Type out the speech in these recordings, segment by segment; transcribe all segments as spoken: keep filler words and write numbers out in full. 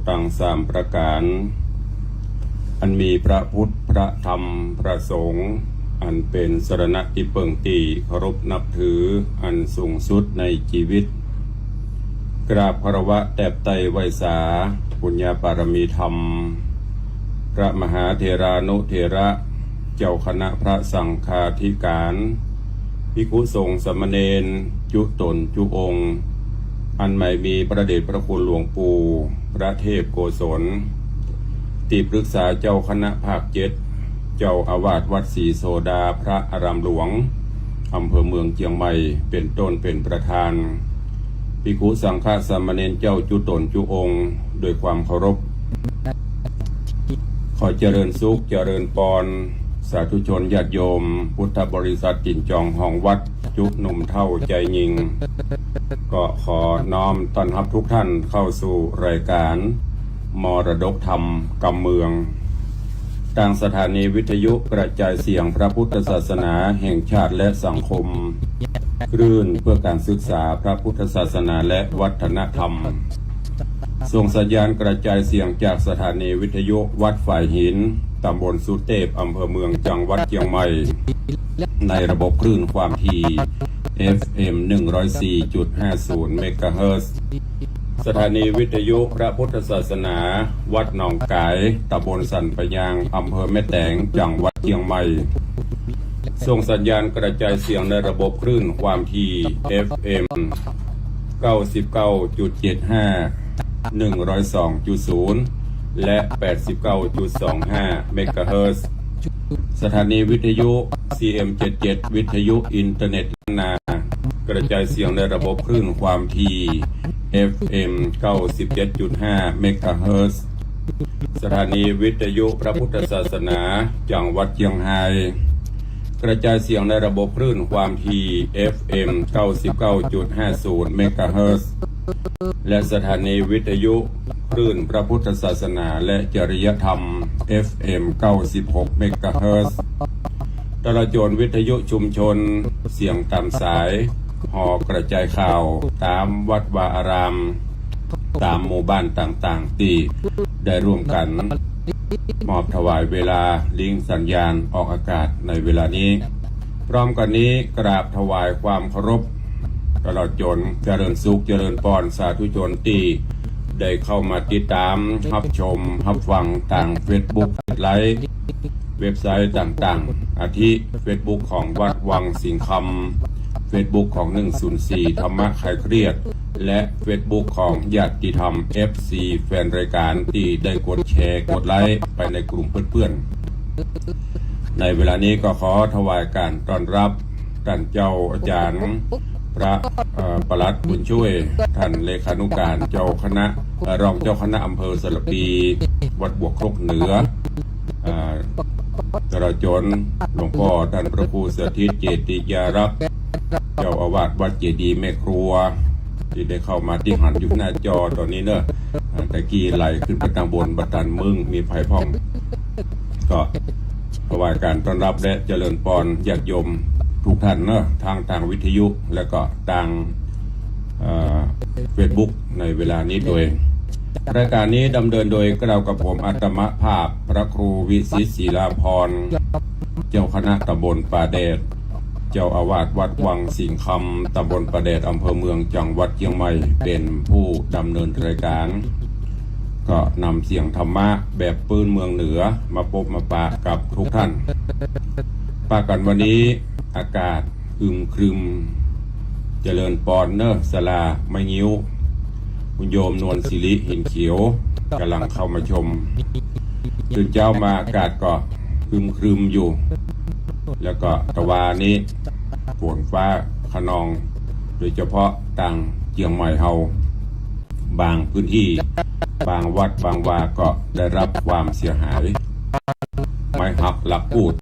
ตังสามประก๋าน อันมีพระพุทธ พระธรรม พระสงฆ์ อันเป๋นสรณะตี้เปิ้งตี้เคารพนับถืออันสูงสุดในจีวิต กราบคารวะแตบไต้ไหว้สา ปุญญาปารมีธรรม พระมหาเถรานุเถระ เจ้าคณะพระสังฆาธิการ ภิกขุสงฆ์สามเณร จุ๊ต๋นจุ๊องค์ อันหมายมีพระเดชพระคุณหลวงปู่ พระเทพโกศล ตี้ปรึกษาเจ้าคณะภาคเจ็ด เจ้าอาวาสวัดศรีโสดา พระอารามหลวง อำเภอเมืองเจียงใหม่ เป๋นต้นเป๋นประธาน ภิกขุสังฆะสามเณรเจ้าจุ๊ต๋นจุ๊องค์ ด้วยความเคารพ ขอเจริญสุข เจริญปอน สาธุชนญาติโยม พุทธบริษัทตี๋นจองห้องวัด จุ๊หนุ่มเฒ่าจายญิง ก็ขอน้อมต้อนฮับทุกท่านเข้าสู่รายก๋านมรดกธรรมกำเมือง ตางสถานีวิทยุกระจายเสียงพระพุทธศาสนาแห่งชาติและสังคม คลื่นเพื่อการศึกษาพระพุทธศาสนาและวัฒนธรรม ส่งสัญญาณกระจายเสียงจากสถานีวิทยุวัดฝายหิน ตำบลสุเตพ อำเภอเมือง จังหวัดเจียงใหม่ ในระบบคลื่นความถี่ เอฟเอ็ม หนึ่งร้อยสี่จุดห้าศูนย์ เมกะเฮิรตซ์ สถานีวิทยุพระพุทธศาสนาวัดหนองก๋าย ตำบลสันป่ายาง อำเภอแม่แตง จังหวัดเจียงใหม่ ส่งสัญญาณกระจายเสียงในระบบคลื่นความถี่ เอฟเอ็ม เก้าสิบเก้าจุดเจ็ดห้า หนึ่งร้อยสองจุดศูนย์ และ แปดสิบเก้าจุดสองห้า เมกะเฮิรตซ์ สถานีวิทยุ ซีเอ็มเจ็ดเจ็ด วิทยุอินเทอร์เน็ตนา กระจายเสียงในระบบคลื่นความถี่ เอฟเอ็ม เก้าสิบเจ็ดจุดห้า เมกะเฮิรตซ์ สถานีวิทยุพระพุทธศาสนาจังหวัดเจียงฮาย กระจายเสียงในระบบคลื่นความถี่ เอฟเอ็ม เก้าสิบเก้าจุดห้าศูนย์ เมกะเฮิรตซ์ และสถานีวิทยุคลื่นพระพุทธศาสนาและจริยธรรม เอฟเอ็ม เก้าสิบหก เมกะเฮิรตซ์ ตลอดจ๋นวิทยุชุมชน เสียงต๋ามสาย หอกระจายข่าว ต๋ามวัดวาอาราม ต๋ามหมู่บ้านต่างๆ ตี้ได้ร่วมกั๋นมอบถวายเวลาลิงก์สัญญาณออกอากาศในเวลานี้ พร้อมกั๋นนี้กราบถวายความเคารพ ตลอดจ๋นเจริญสุขเจริญปอนสาธุชนตี้ได้เข้ามาติดต๋ามฮับชมฮับฟังตางเฟซบุ๊กไลฟ์ เว็บไซต์ต่างๆ อาทิเฟซบุ๊กของวัดวังสิงห์คำ เฟซบุ๊กของหนึ่งศูนย์สี่ธรรมะคลายเครียด และเฟซบุ๊กของญาติธรรม เอฟซี แฟนรายก๋านตี้ได้กดแชร์กดไลค์ไปในกลุ่มเปื้อนๆ ในเวลานี้ก็ขอถวายการต้อนรับต้านเจ้าอาจ๋ารย์ พระ เอ่อ ปลัดบุญช่วย ต้านเลขานุก๋านเจ้าคณะ เอ่อ รองเจ้าคณะอำเภอสารภี วัดบวกครกเหนือ เอ่อ ตลอดจ๋นหลวงป้อต้านพระครูสถิตเจติยารักษ์ เจ้าอาวาสวัดเจดีย์แม่ครัว ตี้ได้เข้ามาตี้หันอยู่หน้าจอต๋อนนี้เนาะ อ่า ตะกี้ไหลขึ้นไปตางบนบ่ตันมึงมีใผพ่อง ก็ถวายการต้อนรับและเจริญปอนญาติโยมกู้ต้านเนาะ ตางตางวิทยุและก็ตาง เอ่อ เฟซบุ๊กในเวลานี้โดย รายก๋านนี้ดำเนินโดยเกล้ากับผมอาตมาภาพพระครูวิสิตศิลาภรณ์ เจ้าคณะตำบลป่าแดด เจ้าอาวาสวัดวังสิงห์คำ ตำบลป่าแดด อำเภอเมือง จังหวัดเจียงใหม่ เป๋นผู้ดำเนินรายก๋าน ก็นำเสียงธรรมะแบบปื้นเมืองเหนือมาปบมาปะกับกู้ต้าน ปะกั๋นวันนี้อากาศ อึมครึม เจริญปอนเนาะ ศาลาไม้งิ้ว คุณโยมนวลศิริ หินเขียว ก่ำลังเข้ามาชม ตื่นเจ๊ามาอากาศก็อึมครึมอยู่ แล้วก็ตะวานี้ฝนฟ้าคะนอง โดยเฉพาะตางเจียงใหม่เฮา บางพื้นที่ บางวัดบางวาก็ได้รับความเสียหาย ไม้หักหลักปูด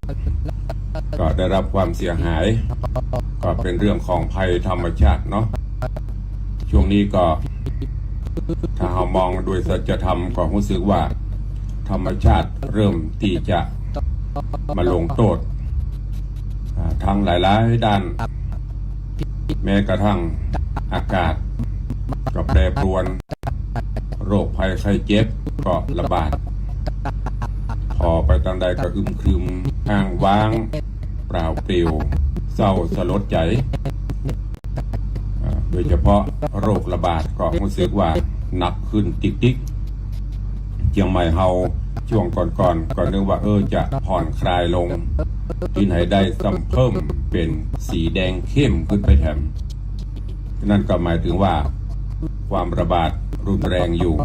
ก็ได้รับความเสียหาย ก็เป๋นเรื่องของภัยธรรมชาติเนาะ ช่วงนี้ก็ ถ้าเฮามองโดยสัจธรรมก็ฮู้สึกว่าธรรมชาติเริ่มตี้จะมาลงโต้ษ อ่า ตางหลายๆ ด้าน แม้กระทั่งอากาศก็แปรปรวน โรคภัยไข้เจ็บก็ระบาด ผ่อไปตางใดก็อึมครึม อ้างว้าง เปล่าเปลี่ยว เศร้าสลดใจ๋ อ่า โดยเฉพาะโรคระบาดก็ฮู้สึกว่าหนักขึ้นติ๊กๆ เจียงใหม่เฮาช่วงก่อนๆ ก็นึกว่า เออ จะผ่อนคลายลง ตี้ไหนได้ซ้ำเพิ่มเป๋นสีแดงเข้มขึ้นไปแถม นั่นก็หมายถึงว่าความระบาดรุนแรงอยู่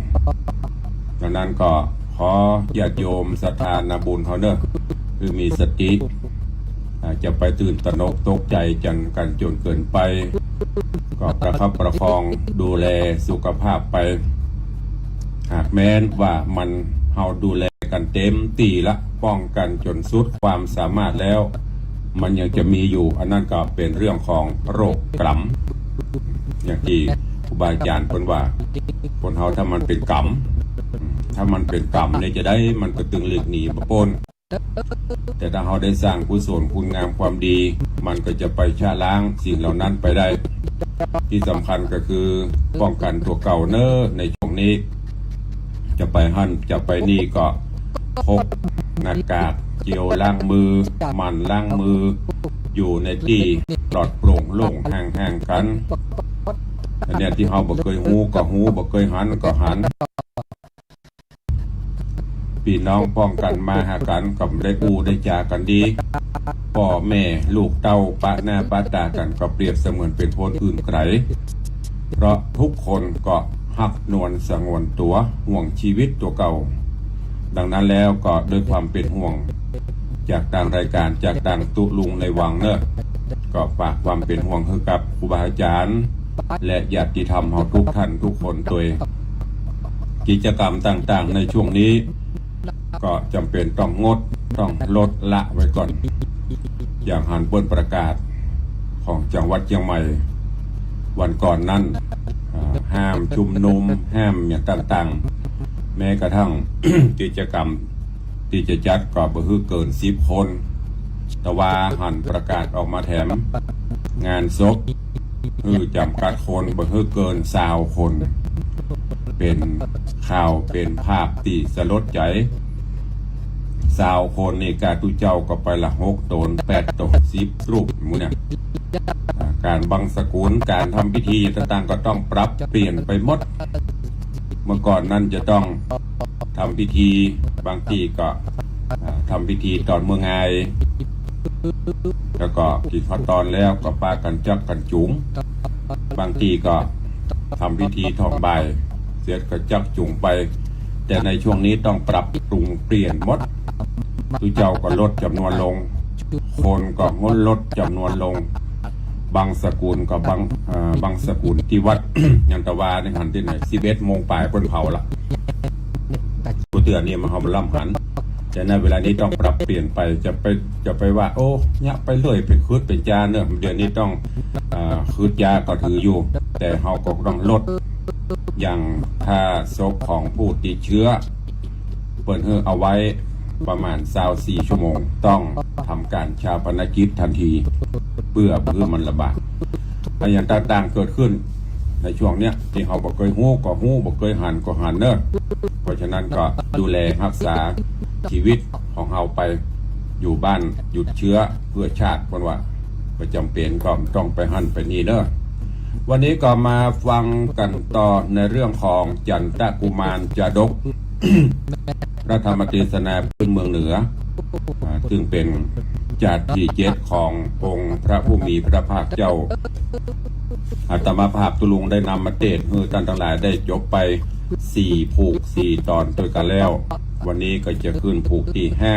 ดังนั้นก็ขอญาติโยมศรัทธานาบุญเฮาเน่อ คือมีสติ อ่า จะไปตื่นตระหนกตกใจ๋กั๋น กั๋นจ๋นเกินไป ก็ประคับประคองดูแลสุขภาพไป หากแม้นว่ามัน เฮาดูแลกั๋นเต๋มตี้ละ ป้องกั๋นจ๋นสุดความสามารถแล้ว มันยังจะมีอยู่ อันนั้นก็เป๋นเรื่องของโรคกรรม อย่างตี้ครูบาอาจ๋ารย์เปิ้นว่า คนเฮาถ้ามันเป๋นกรรม ถ้ามันเป๋นกรรมเนี่ยจะใดมันก็ตึงหลีกหนีบ่ป๊น แต่ถ้าเฮาได้สร้างกุศลคุณงามความดี มันก็จะไปชะล้างสิ่งเหล่านั้นไปได้ ตี้สำคัญก็คือป้องกั๋นตั๋วเก่าเน่อ ในช่วงนี้ จะไปหั้นจะไปนี่ก็พกหน้ากาก เจลล้างมือ หมั่นล้างมือ อยู่ในตี้ปลอดโปร่งโล่งห่างๆ กั๋น อันเนี้ยตี้เฮาบ่เกยฮู้ก็ฮู้ บ่เกยหันก็หัน ปี้น้องป้องกั๋นมาหากั๋น ก็ได้อู้ได้จ๋ากั๋นดี ป้อแม่ลูกเต้าปะหน้าปะต๋ากั๋น ก็เปรียบเสมือนเป๋นคนอื่นไก๋ เพราะทุกคนก็ฮักนวลสงวนตั๋ว ห่วงจีวิตตั๋วเก่า ดังนั้นแล้วก็ด้วยความเป๋นห่วง จากตางรายก๋าน จากตางตุ๊ลุงในวังเน่อ ก็ฝากความเป๋นห่วงหื้อกับครูบาอาจ๋ารย์ และญาติธรรมเฮาทุกท่านทุกคนตวย กิจกรรมต่างๆ ในช่วงนี้ ก็จ๋ำเป๋นต้องงด ต้องลดละไว้ก่อน อย่างหันเปิ้นประกาศของจังหวัดเจียงใหม่ วันก่อนนั้น อ่า ห้ามชุมนุม ห้ามอย่างต่างๆ แม้กระทั่ง กิจกรรมตี้จะจัดก็บ่หื้อเกินสิบคน แต่ว่าหันประกาศออกมาแถม งานศพ หื้อจ๋ำกัดคนบ่หื้อเกินซาวคน เป๋นข่าวเป๋นภาพตี้สลดใจ๋ ซาวคนนี่กาตุ๊เจ้าก็ไปละหกต๋น แปดต๋น สิบรูปหมู่เนี่ย อ่า ก๋านบังสกุล ก๋านทำพิธีต่างๆ ก็ต้องปรับเปลี่ยนไปหมด เมื่อก่อนนั้นจะต้องทำพิธี บางตี้ก็ อ่า ทำพิธีต๋อนเมื่องาย แล้วก็กิ๋นข้าวตอนแล้วก็ปากั๋นจักกั๋นจู๋ง บางตี้ก็ทำพิธีถ่องบ่าย เสร็จก็จักจู๋งไป แต่ในช่วงนี้ต้องปรับปรุงเปลี่ยนหมด ตุ๊เจ้าก็ลดจ๋ำนวนลง คนก็งดลดจ๋ำนวนลง บังสกุลก็บัง เอ่อ บังสกุลตี้วัด ยันตะวานี่หันตี้ไหน สิบเอ็ดโมงป๋ายเปิ้นเผาละ กู้เตื้อนี่มันเฮาบ่ล้ำหัน แต่ในเวลานี้ต้องปรับเปลี่ยนไป จะไป จะไปว่า โอ้ เยียะไปเรื่อย เป๋นคืดเป๋นจาเน่อ เดี๋ยวนี้ต้อง เอ่อ คืดยาก็ถืออยู่ แต่เฮาก็ต้องลด อย่างถ้าศพของผู้ติดเชื้อ เปิ้นหื้อเอาไว้ประมาณซาวสี่ชั่วโมง ต้องทำการฌาปนกิจทันที เปื้อบ่หื้อมันระบาด อะหยังต่างๆ เกิดขึ้นในช่วงเนี้ย ตี้เฮาบ่เกยฮู้ก็ฮู้ บ่เกยหันก็หันเน่อ เพราะฉะนั้นก็ดูแลฮักษาจีวิตของเฮาไป อยู่บ้านหยุดเชื้อเพื่อชาติ เปิ้นว่า บ่จ๋ำเป๋นก็ต้องไปหั้นไปนี่เน่อ วันนี้ก็มาฟังกั๋นต่อในเรื่องของจันตะกุมารจาดก พระธรรมเตสนาพื้นเมืองเหนือ อ่า ซึ่งเป๋นจาดตี้เจ็ดขององค์พระผู้มีพระภาคเจ้า อาตมาภาพตุ๊ลุงได้นำมาเตสน์หื้อต้านตังหลายได้จบไปสี่ผูกสี่ต๋อนตวยกั๋นแล้ว วันนี้ก็จะขึ้นผูกตี้ห้า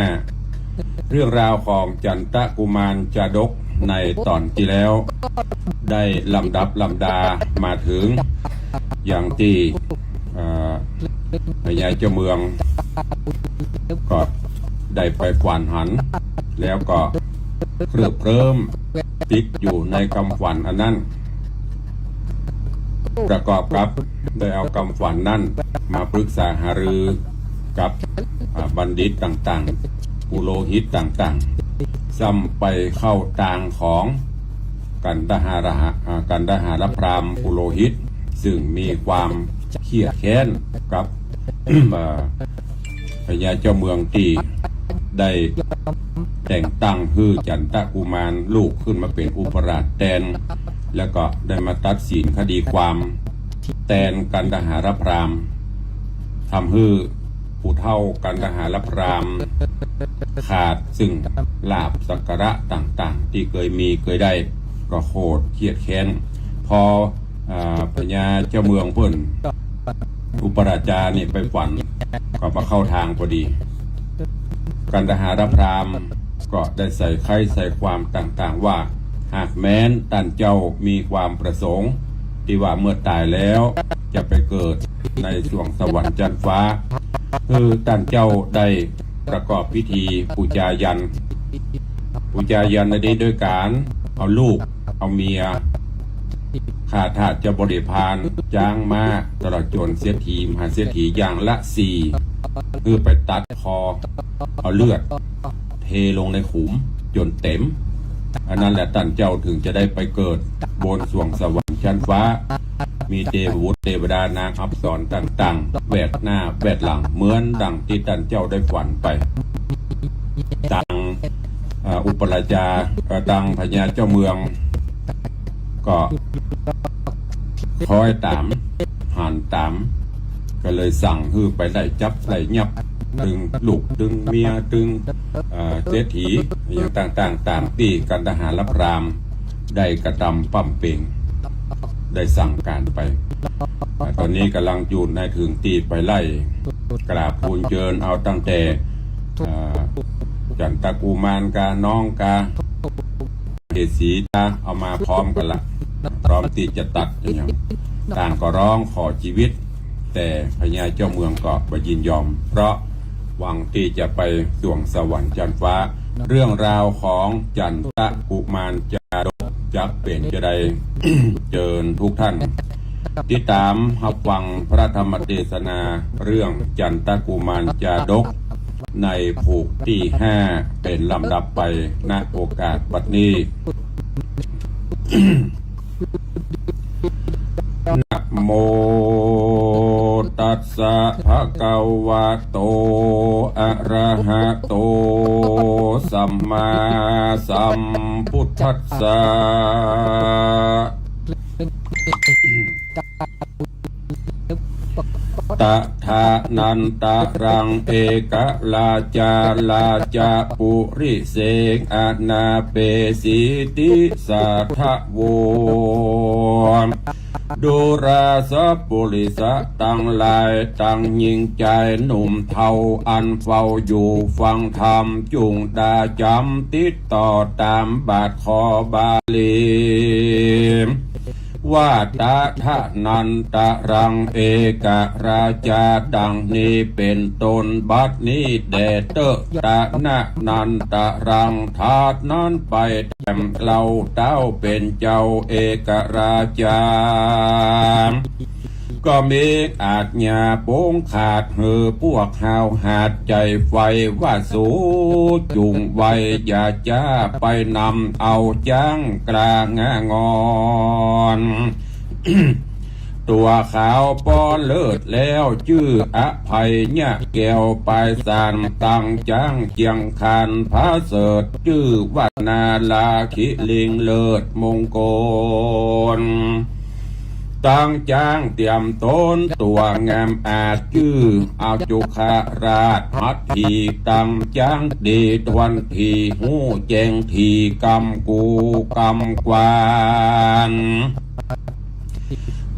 เรื่องราวของจันตะกุมารจาดกในต๋อนตี้แล้ว ได้ลำดับลำดามาเถิง อย่างตี้ เอ่อ พญาเจ้าเมือง ก็ได้ไปฝันหัน แล้วก็เคลิบเคลิ้มติดอยู่ในกำฝันอันนั้น ประกอบกับได้เอากำฝันนั้นมาปรึกษาหารือกับ อ่า บัณฑิตต่างๆ ปุโรหิตต่างๆ ซ้ำไปเข้าตางของกันดหาระหะ อ่า กันดหารพราหมณ์ปุโรหิต ซึ่งมีความ เคียดแค้นกับ อ่า พญาเจ้าเมืองตี้ได้แต่งตั้งหื้อจันตกุมารลูกขึ้นมาเป๋นอุปราชแตน แล้วก็ได้มาตัดสินคดีความแตนกันดหารพราหมณ์ ทำหื้อผู้เฒ่ากันดหารพราหมณ์ขาดซึ่งลาภสักการะต่างๆ ตี้เกยมีเกยได้ ก็โขดเคียดแค้น พอ อ่า พญาเจ้าเมืองเปิ้น อุปราชานี่ไปฝัน ก็มาเข้าตางพอดี กันดหารพราหมณ์ก็ได้ใส่ไคร้ใส่ความต่างๆ ว่า หากแม้นต้านเจ้ามีความประสงค์ ตี้ว่าเมื่อต๋ายแล้วจะไปเกิดในสวงสวรรค์จั๊นฟ้า คือต้านเจ้าได้ประกอบพิธีปู๋จายัน ปู๋จายันอันนี้โดยก๋านเอาลูก เอาเมีย ข้าทาสเจ้าบริพาร จ๊างม้า ตลอดจ๋นเศรษฐี มหาเศรษฐีอย่างละสี่ คือไปตัดคอ เอาเลือดเทลงในขุมจ๋นเต๋ม อันนั้นแหละต้านเจ้าถึงจะได้ไปเกิดบนสวงสวรรค์จั๊นฟ้า มีเตวบุตรเตวดานางอัปสรต่างๆ แวดหน้าแวดหลัง เหมือนดังตี้ต้านเจ้าได้ฝันไป ตาง อ่า อุปราชา เอ่อ ตางพญาเจ้าเมือง ก็คอยต๋าม หันต๋าม ก็เลยสั่งหื้อไปไล่จับไล่ยับ ตึงลูกตึงเมียตึง เอ่อ เศรษฐี อย่างต่างๆ ต๋ามตี้กันดหารพราหมณ์ได้กระตำปำเป๋ง ได้สั่งก๋านไป อ่า ต๋อนนี้ก่ำลังอยู่ในเถิงตี้ไปไล่ กราบทูลเจิญเอาตั้งแต่ อ่า จันตกุมารกาน้องกา เศรษฐีกา เอามาพร้อมกั๋นละ พร้อมตี้จะตัดอย่าง ต่างก็ฮ้องขอจีวิต แต่พญาเจ้าเมืองก็บ่ยินยอม เพราะหวังตี้จะไปสวงสวรรค์จั๊นฟ้า เรื่องราวของจันตกุมารจาดกจักเป๋นจาใด เจิญทุกท่าน ติดต๋ามฮับฟังพระธรรมเตสนาเรื่องจันตกุมารจาดก ในผูกตี้ห้า เป๋นลำดับไป ณ โอกาสบัดนี้ นะโม ตัสสะ ภะคะวะโต อะระหะโต สัมมาสัมพุทธัสสะ ตะถานันตะรัง เอกะราจา ราจะปุริเสง อนาเปสีติ สาทะโว ดูราสะปุริสะตังหลาย ตังญิงจายหนุ่มเฒ่า อันเฝ้าอยู่ฟังธรรม จุ่งดาจ๋ำติดต่อต๋ามบาทขอบาลี ว่าตะถานันตะรัง เอกะราจา ดังนี้เป๋นต้น บัดนี้แด่เต๊อะ ตะถานันตะรัง ถาดนั้นไปแถมเล่า เต้าเป๋นเจ้าเอกะราจา ก็มีอาจญาปงขาด หื้อพวกเฮาหาดใจ๋ใฝ่ว่า สูจุ่งไว อย่าจ้าไปนำเอาจ๊างกล้างางอน ตั๋วขาวป้อเลิศแล้ว จื้ออภัยญะแก้ว ปายสารตังจ๊างเจียงคานผาเสริฐ จื้อว่านาราคิลิงเลิศมงคล ตังจ๊างเตรียมต๋นตั๋วงามอาจ จื้ออาจุคราชหัตถี ตังจ๊างดีทวนที ฮู้แจ้งทีกำกูกำกวาน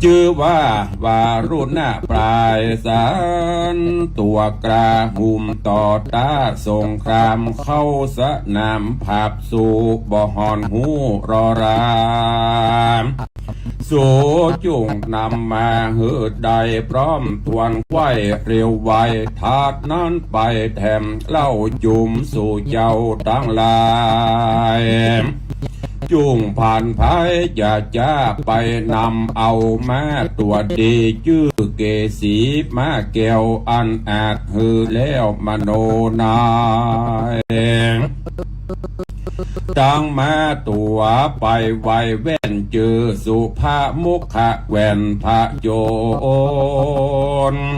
จื้อว่าวารุณะปายสาร ตั๋วกล้าหุ้มต่อต้าสงคราม เข้าสนามผาบสู้บ่ห่อนฮู้รอรา สูจุ่งนำมาหื้อได้พร้อมทวนไขว้เร็วไว ถาดนั้นไปแถมเล่าจุ่มสู่เจ้าตังหลาย จุ่งผ่านภัยอย่าจ้าไปนำเอามาตั๋วดี จื้อเกสีม้าแก้วอันอาจหื้อแล้วมโนนาย ตังมาตั๋วไปไหว้แว่นจื้อสุภมุขแว่นพยนต์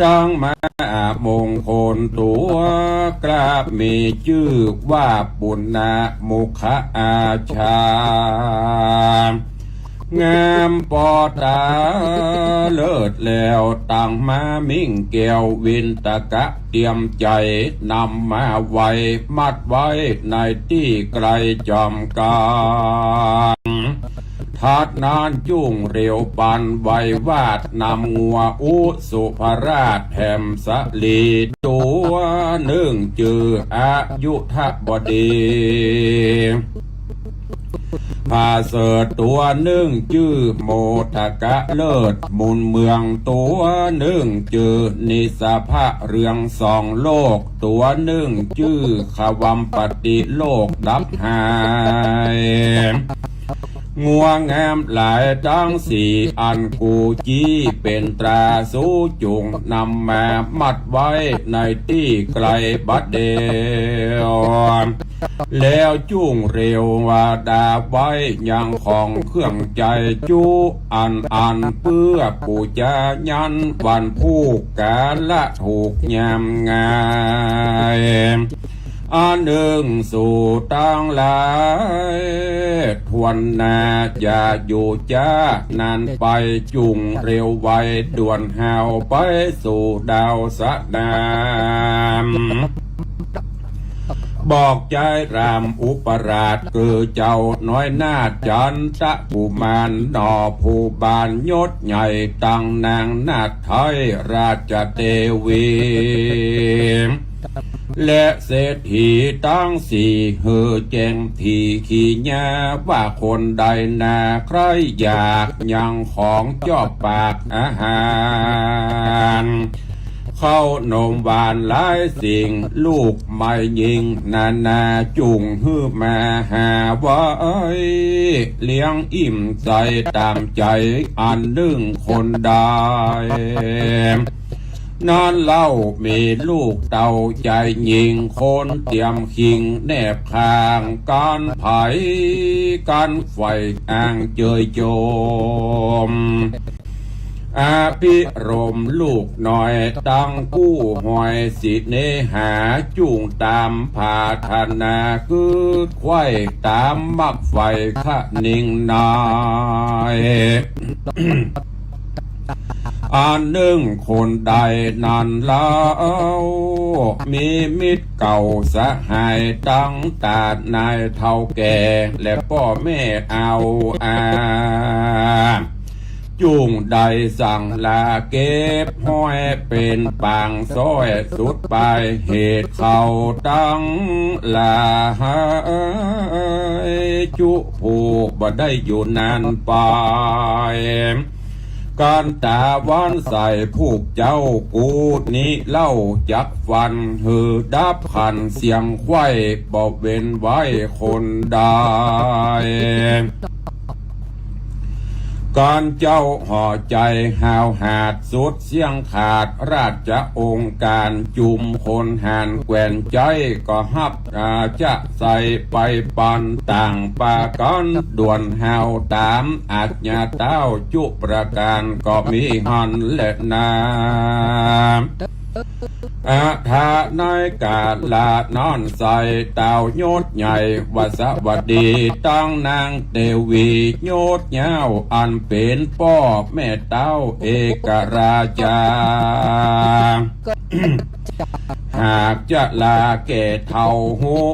ตังมาอมงคลตั๋วกล้ามีจื้อว่าปุณณมุขอาชา งามปอต๋าเลิศแล้ว ตังมามิ่งแก้ววินตกะ เตรียมใจ๋นำมาไหว้ มัดไว้ในตี้ไกลจอมก๋าน ถัดนั้นจุ่งเร็วปันไหว้วาดนำงัวอุสุภราชแถมสลี ตั๋วนึ่งจื้ออยุธบดี ผาเสริฐตั๋วนึ่งจื้อโมทกะเลิศหมุนเมือง ตั๋วนึ่งจื้อนิสสะพะเรืองส่องโลก ตั๋วนึ่งจื้อขวัมปติโลกดับหาย งัวงามหลายตังสี่อันกูจี้เป๋นตราสูจุ่งนำมามัดไว้ในตี้ไกลบัดเดียว แล้วจุ่งเร็ววาดาไว้ยังของเครื่องใจ๊จุอันอันเปื้อปู๋จายันวันพูกกาละถูกยามงาย อันนึ่งสูตังหลาย ทวนนาอย่าอยู่จ๊านานไป จุ่งเร็วไวด่วนหาวไปสู่ดาวสนาม บอกใจ๊รามอุปราชคือเจ้าน้อยนาถจันตะกุมารหน่อผู้บานยศใหญ่ตังนางนาถไทยราชเทวี และเศรษฐีตังสี่หื้อแจ้งถี่ขีญาว่าคนใดนาใคร่อยากยังของจอบปากอาหาร ข้าวนมหวานหลายสิ่ง ลูกไม้ยิงนานาจุ่งหื้อมาหาไว้ เลี้ยงอิ่มใจ๋ต๋ามใจ๋ อันนึ่งคนใด นั้นเล่ามีลูกเต้าใจ๋ญิง คนเตียมคิงแนบข้างกั๋น ใผกั๋นใฝ่อ้างเจยจม อภิรมย์ลูกน้อยตังกู้หอยสิเนหา จุ่งต๋ามผาถนาคือไขว่ต๋ามมักใฝ่คะนิงนาย อันนึ่งคนใดนั้นเล่า มีมิตรเก่าสหายตังต๋าหนายเฒ่าแก่ และป้อแม่เอาอา จุ่งได้สั่งลาเก็บห้อยเป๋นปางซ้อยสุดปายเหตุเขาตังหลาย จุผู้บ่ได้อยู่นานไป กั๋นต๋าวันใส่ผูกเจ้ากูนี้เล่าจักฟัน หื้อดับขันเสียงไขว่บ่เว้นไว้คนใด กั๋นเจ้าห่อใจ๋หาวหาดสุดเสี้ยงขาดราชองค์ก๋าน จุมคนหาญแคว่นใจ๊ก็ฮับ อาจจะใส่ไปปันต่างปากั๋นด่วนหาวต๋ามอาจญาเต้าจุประก๋านก็มีหั้นแลนา อาถาในกาละนั้นใส่เต้ายศใหญ่วสวัสดีตังนางเตวียศยาวอันเป๋นป้อแม่เต้าเอกราชา หากจะลาแก่เฒ่าฮู้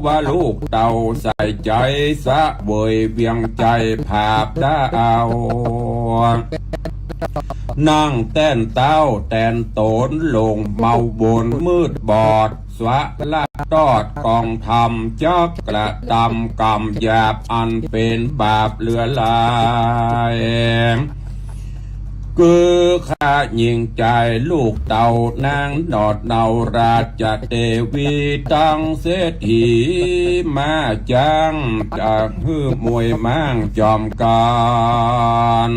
ว่าลูกเต้าใส่ใจ๋เสวยเวียงใจ๋ผาบดาว นั่งแต้นเต๊าแตนโตนลงเมาบนมืดบอด สวะละตอดกองธรรมจักกระตำกรรมหยาบอันเป๋นบาปเหลือหลาย คือข้าหญิงใจ๋ลูกเต้านางหนอดเนาราชเตวีตังเศรษฐีมาจัง จะหื้อมวยม้างจอมกั๋น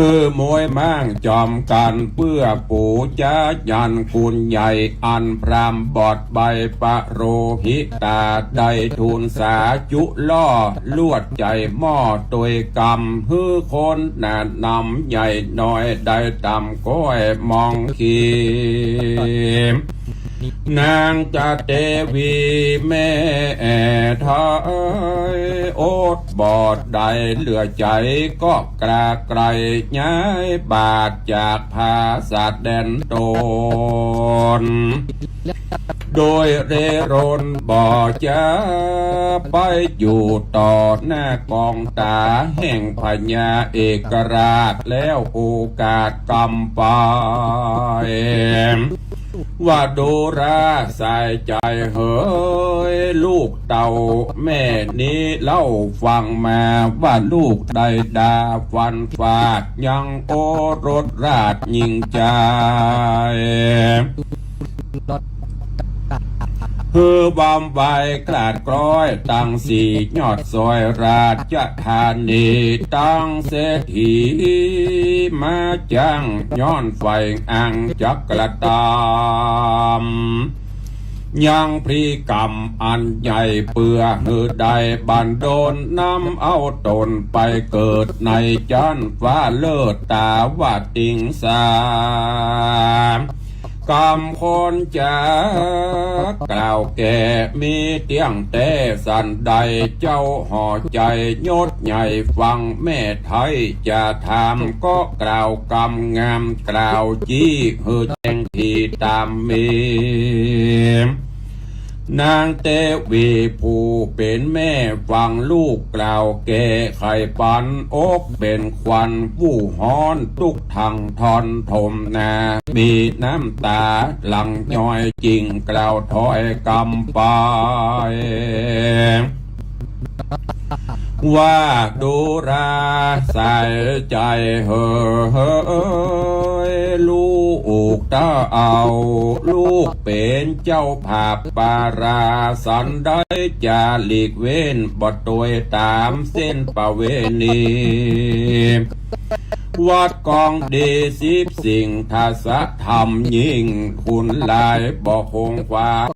คือมวยม้างจอมกั๋นเปื้อปู๋จ๊ายันคุณใหญ่ อันพราหมณ์บอดใบปโรหิตา ได้ทูลสาจุล่อลวดใจ๋หม้อตวยกำ หื้อคนหน้านำใหญ่น้อยได้ต๋ามก้อยมองขี นางจะเตวีแม่ไทย อดบ่ได้เหลือใจ๋ ก็กล้าไกล่ย้ายบาทจากผาสัตว์แดนตน โดยเร่ร่อนบ่จะไปอยู่ต่อหน้ากองต๋าแห่งพญาเอกราช แล้วโอกาสกำไป ว่าดูราสายใจ๋เหย ลูกเต้าแม่นี้เล่าฟังมา ว่าลูกได้ด่าฟันฟาดยังโอรสราชยิ่งใจ๋ หื้อวำไวกลาดกล้อยตังสี่ยอดซอยราชธานี ตังเศรษฐีมาจ้างย้อนไฟอังจักกระตำ ยังพลีกรรมอันใหญ่เปื้อหื้อได้บันดลนำเอาตนไปเกิดในจั๊นฟ้าเลิศตาวติงสา กำคนจะกล่าวแก่มีเตี้ยงแต๊สันใด เจ้าห่อใจ๋ยศใหญ่ฟังแม่ไทยจะถาม ก็กล่าวกำงามกล่าวจี้หื้อแจ้งทีต๋ามมี นางเตวีผู้เป๋นแม่ฟังลูกกล่าวแก่ไขปัน อกเป๋นควันฟู่ฮ้อนตุ๊กตังทอนถมนา มีน้ำต๋าหลั่งย้อยจึ่งกล่าวถ้อยกำไป ว่าดูราสายใจ๋เหย ลูกเต้า ลูกเป๋นเจ้าผาบปาราสันใด จะหลีกเว้นบ่ตวยต๋ามเส้นประเวณี วัดกองดีสิบสิ่ง ทัศธรรมยิ่งคุณหลาย บ่คงความ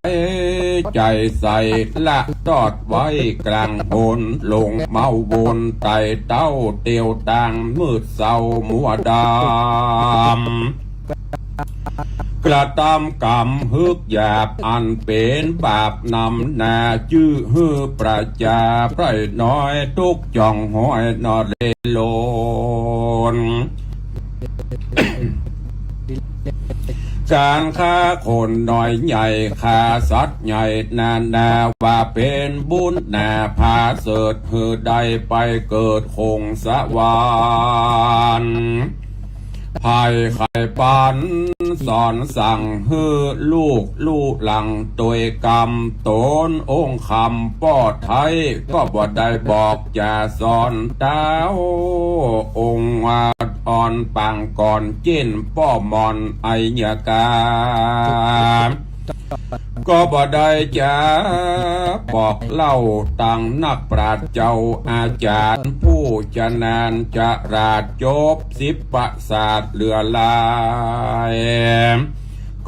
ใจ๋ใส่ ละตอดไว้กลางหน หลงเมาวนไต่เต้าเตียวตางมืดเศร้ามัวดำ กระตำกรรมฮึกหยาบอันเป๋นบาปนำหน้า จื้อหื้อประจาไพร่น้อยตุ๊กข์จ่องห้อยนอเลโลน ก๋านฆ่าคนน้อยใหญ่ ฆ่าสัตว์ใหญ่นานา ว่าเป๋นบุญหนาผาเสริฐ หื้อได้ไปเกิดคงสวรรค์ ไพร่ไขปันสอนสั่งหื้อลูกลู่หลังตวยกำ ต๋นองค์คำป้อไท้ ก็บ่ได้บอกจะสอนเต้าองค์อ่อนปางก่อน เจ้นป้อหม่อนอัยการ ก็บ่ได้จะบอกเล่าตังนักปราชญ์เจ้าอาจ๋ารย์ผู้ฉนานฉลาดจบสิบประสาทเหลือหลาย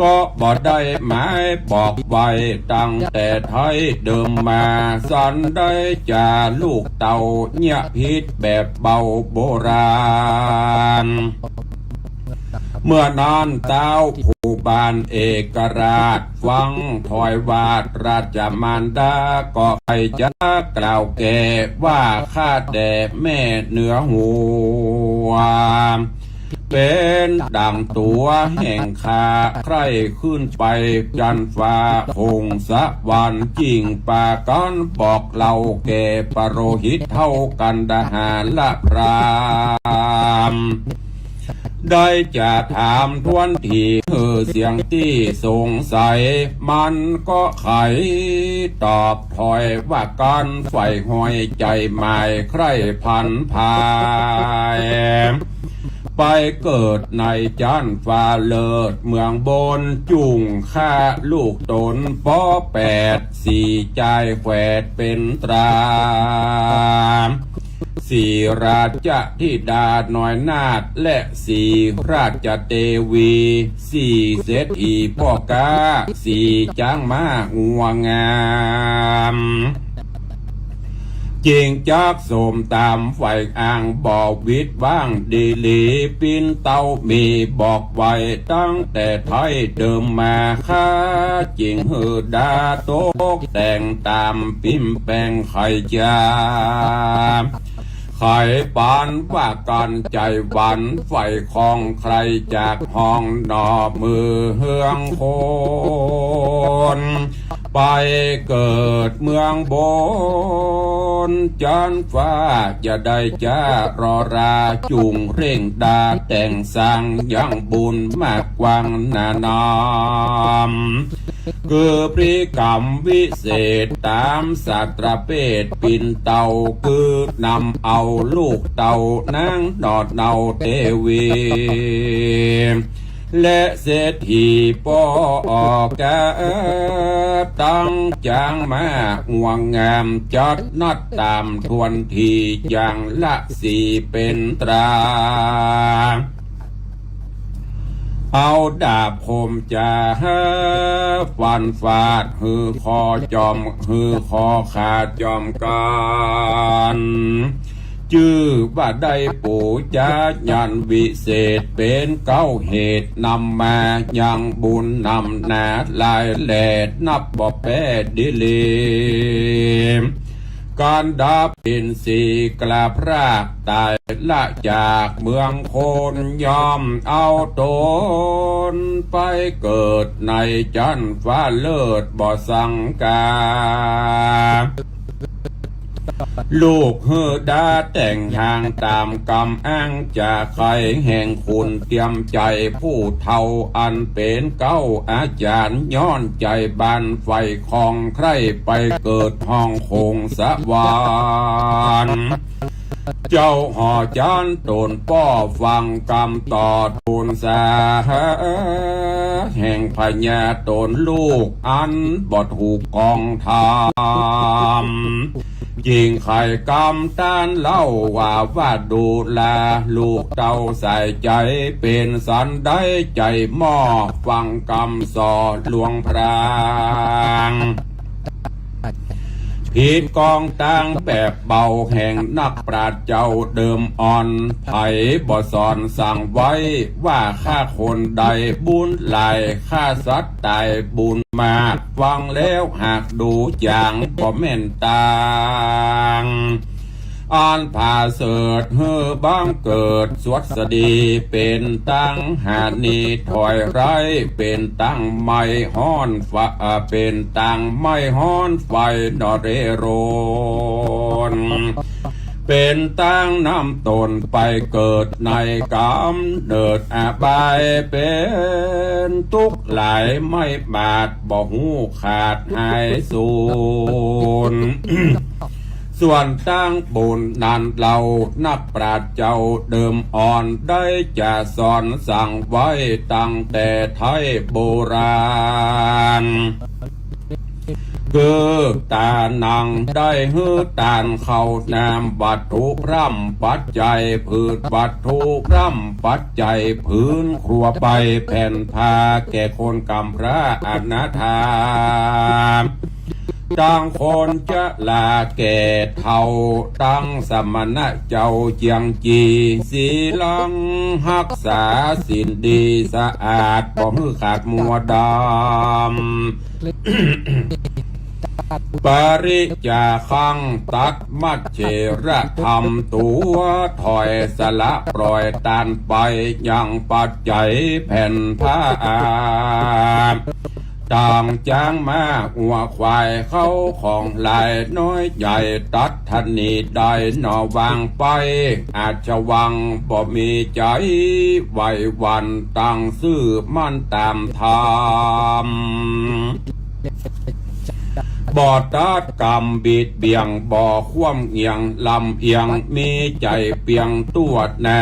ก็บ่ได้หมายบอกไว้ตั้งแต่ไท้เดิมมา สันได้จะลูกเต้าเยียะผิดแบบเบาโบราณ เมื่อนั้นเต้าผู้บ้านเอกราชฟังถ้อยวาดราชมารดา ก็ใค่จะกล่าวแก่ว่า ข้าแด่แม่เหนือหัว เป๋นดั่งตั๋วแห่งข้า ใคร่ขึ้นไปจั๊นฟ้าคงสวรรค์ จึ่งปากั๋นบอกเล่าแก่ปโรหิตเฒ่ากันดหาละพราหมณ์ ได้จะถามทวนถี่หื้อเสียงตี้สงสัย มันก็ไขตอบถ้อยว่ากั๋นใฝ่ห้อยใจ๋หมายใคร่ผันผาย ไปเกิดในจั๊นฟ้าเลิศเมืองบน จุ่งฆ่าลูกต๋นป้อแปด สี่จายแฝดเป๋นตรา สี่ราชธิดาน้อยนาถ และสี่ราชเตวี สี่เศรษฐีป้อก๊า สี่จ๊างม้างัวงาม จึงจักสมต๋ามใฝ่อ้าง บ่หวิดว้างดีหลี ปิ่นเต้ามีบอกไว้ตั้งแต่ไท้เดิมมา ข้าจึงหื้อดาตกแต่งต๋ามปิ่มแป๋งใค่จา ใค่ปันว่ากั๋นใจ๋หวั่น ใฝ่ของใคร่จากห้องหนอ เมืองคน ไปเกิดเมืองบนจั๊นฟ้า อย่าได้จ๊ารอรา จุ่งเร่งดาแต่งสร้างยังบุญมากกว้างหนานำ คือพริกรรมวิเศษต๋ามสัตว์ประเภทปิ่นเต้า คือนำเอาลูกเต้านางหนอดเนาเตวี และเศรษฐีป้อก๊า ตังจ๊างม้างัวงาม จัดนัดต๋ามถ้วนที อย่างละสี่เป๋นตรา เอาดาบคมจ๋าฟันฟาด หื้อคอจอม หื้อคอขาดจอมกั๋น จื้อว่าได้ปู๋จาญาณวิเศษ เป๋นเก๊าเหตุนำมายังบุญนำหนาหลายแล นับบ่แป๊ดีหลี ก๋านดับอินทรีย์กล้าพรากต๋าย ละจากเมืองคน ย่อมเอาต๋นไปเกิดในจั๊นฟ้าเลิศบ่สังกา ลูกหื้อดาแต่งหางต๋ามกำอ้าง จะใค่แห่งคุณเตรียมใจ๋ ผู้เฒ่าอันเป๋นเก๊าอาจ๋ารย์ ย้อนใจ๋บานใฝ่ของใคร่ ไปเกิดห้องคงสวรรค์ เจ้าหอจั๊นต๋นป้อฟังกำต่อทูลสา แห่งพญาต๋นลูกอันบ่ถูกของธรรม จึงใค่กำต้านเล่าว่า ว่าดูราลูกเต้าสายใจ๋ เป๋นสันใดใจ๋หม้อ ฟังกำส่อหลวงพราง ผิดกองตางแบบเบา แห่งนักปราชญ์เจ้าเดิมอ่อน ใผบ่สอนสั่งไว้ ว่าฆ่าคนได้บุญหลาย ฆ่าสัตว์ต๋ายบุญมาก ฟังแล้วหากดูจ๋างบ่แม่นตาง อันผาเสริฐหื้อบังเกิดสวัสดี เป๋นตางหานีถอยร้าย เป๋นตางไม้ฮ้อนไฟ เอ่อ เป๋นตางไม้ฮ้อนไฟนอเรโรน เป๋นตางนำต๋นไปเกิดในก๋ำเนิดอบาย เป๋นตุ๊กข์หลายไม่บาด บ่ฮู้ขาดหายสูญ ส่วนตางบุญนั้นเล่า นักปราชญ์เจ้าเดิมอ่อน ได้จะสอนสั่งไว้ตั้งแต่ไท้โบราณ คือตานังได้หื้อตานข้าวน้ำ วัตถุพร่ำปัจจัย พืชวัตถุพร่ำปัจจัย ผืนครัวไปแผ่นผ้า แก่คนกำพร้าอนาถา ตังคนจะลาแก่เฒ่า ตังสมณะเจ้าเจียงจี ศีลังฮักษาศีลดีสะอาด บ่หื้อขาดมัวดำ ปริจจาคังตัดมัจเฉระธรรม ตั๋วถอยสละปล่อยตานไป ยังปัจจัยแผ่นผ้า ต่างจ๊างม้างัวควายเข้าของหลายน้อยใหญ่ ตัดถนีได้หนอวางไป อาชวังบ่มีใจ๋ไหวหวั่น ตังซื่อมั่นต๋ามธรรม บ่ตัดกำบิดเบี่ยง บ่คว่ำเงี่ยงลำเอียง มีใจ๋เปียงตั้วหน้า